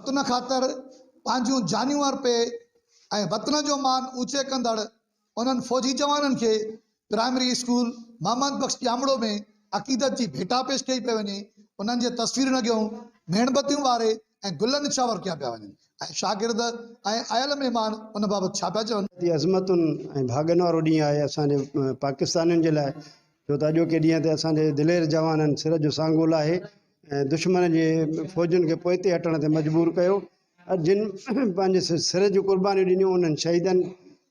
وطن خاطر پنهنجون جانيون ارپي ۽ وطن جو مان اوچي ڪندڙ انهن فوجي جوانن کي پرائمري اسڪول محمد بخش ڄامڙو ۾ عقيدت جي ڀيٽا پيش ڪئي پئي وڃي، انهن جي تصويرن اڳيون ميڻ بتيون ٻاري ۽ گل نڇاور ڪيا پيا وڃن ۽ شاگرد ۽ آيل مهمان ان بابت ڇا پيا چون؟ جي عظمتن ۽ ڀاڳن وارو ڏينهن آهي اسان جي پاڪستانين جي لاء ڇو ته اڄوڪي ڏينهن تي اسان جي دلير جوانن سر جو سانگو لاهي ۽ دشمن جي فوجن کي پوئتي هٽڻ تي مجبور ڪيو جن پنهنجي سر جون قربانيون ڏنيون انهن شهيدن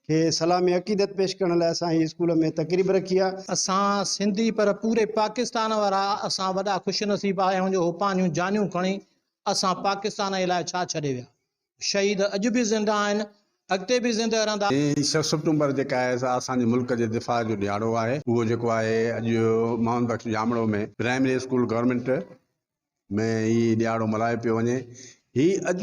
کي سلام عقيدت پيش ڪرڻ لاء اسان هي اسڪول ۾ تقريب رکي آهي. اسان سنڌي پر پوري پاڪستان وارا اسان وڏا خوش نصيب آهيون جو هو پنهنجون جانيون کڻي اسان پاڪستان جي لاء ڇا ڇڏي ويا. شهيد اڄ به زنده آهن، اڳتي به زنده رهندا. هي ڇهه سپٽمبر جيڪا آهي سا اسان جي ملڪ جي دفاع جو ڏهاڙو آهي. اهو جيڪو آهي اڄ Muhammad Bakhsh Jamro ۾ primary school government ۾ هي ڏهاڙو ملهايو پيو وڃي. هي اڄ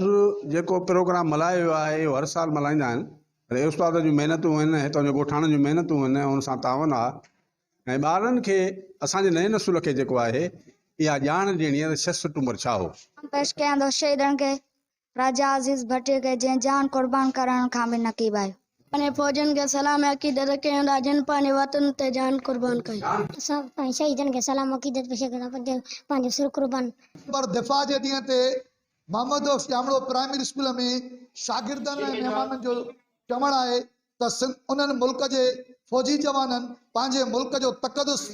جيڪو پروگرام ملهايو ويو آهي اهو هر سال ملهائيندا آهن پر استاد جون محنتون آهن هتان جي ڳوٺاڻن جون محنتون آهن ان سان تعاون آهي ۽ ٻارن کي اسان جي نئين نسل کي جيڪو آهي اها ڄاڻ ڏيڻي آهي ته ڇهه سپٽمبر ڇا هو. پيش ڪيان ٿو شهيدن کي راجا عزيز ڀٽي کي جنهن جان قربان ڪرڻ کان به نه ڪيٻايو. پنهنجي فوجين کي سلام عقيدت ڪيون ٿا جن پنهنجي وطن تي جان قربان ڪئي. اسان پنهنجي شهيدن کي سلام عقيدت پيش ڪيون ٿا جن پنهنجو سر قربان. پر دفاع جي ڏينهن تي محمد بخش ڄامڙو پرائمري اسڪول ۾ شاگردن ۽ مهمانن جو چوڻ آهي ته انهن ملڪ جي فوجي جوانن پنهنجي ملڪ جو تقدس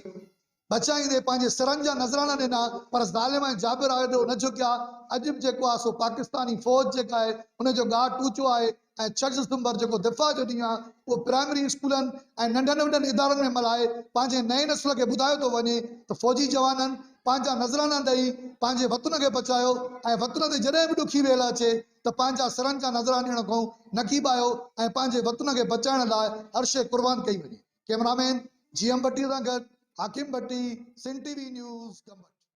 بچائيندي پنهنجي سرن جا نذرانا ڏنا پر ظالم ۽ جابر آڏو نه جهڪيا، اڄ به جيڪو آهي سو پاڪستاني فوج جيڪا آهي ان جو ڳاٽ اوچو آهي ۽ ڇهه ڊسمبر جيڪو دفاع جو ڏينهن آهي اهو پرائمري اسڪولن ۽ ننڍن وڏن ادارن ۾ ملهائي پنهنجي نئين نسل کي ٻڌايو ٿو وڃي ته فوجي جوانن پنهنجا نذرانا ڏئي پنهنجي وطن کي بچايو ۽ وطن تي جڏهن به ڏکي ويل اچي ته پنهنجا سرن جا نذرانا ڏيڻ کان نه ڪيٻايو ۽ پنهنجي وطن کي بچائڻ لاء هر شيء قربان ڪئي وڃي. ڪئميرا مين جي ايم ڀٽي سان گڏ Hakim Bhatti, Sindh T V news, Gambat.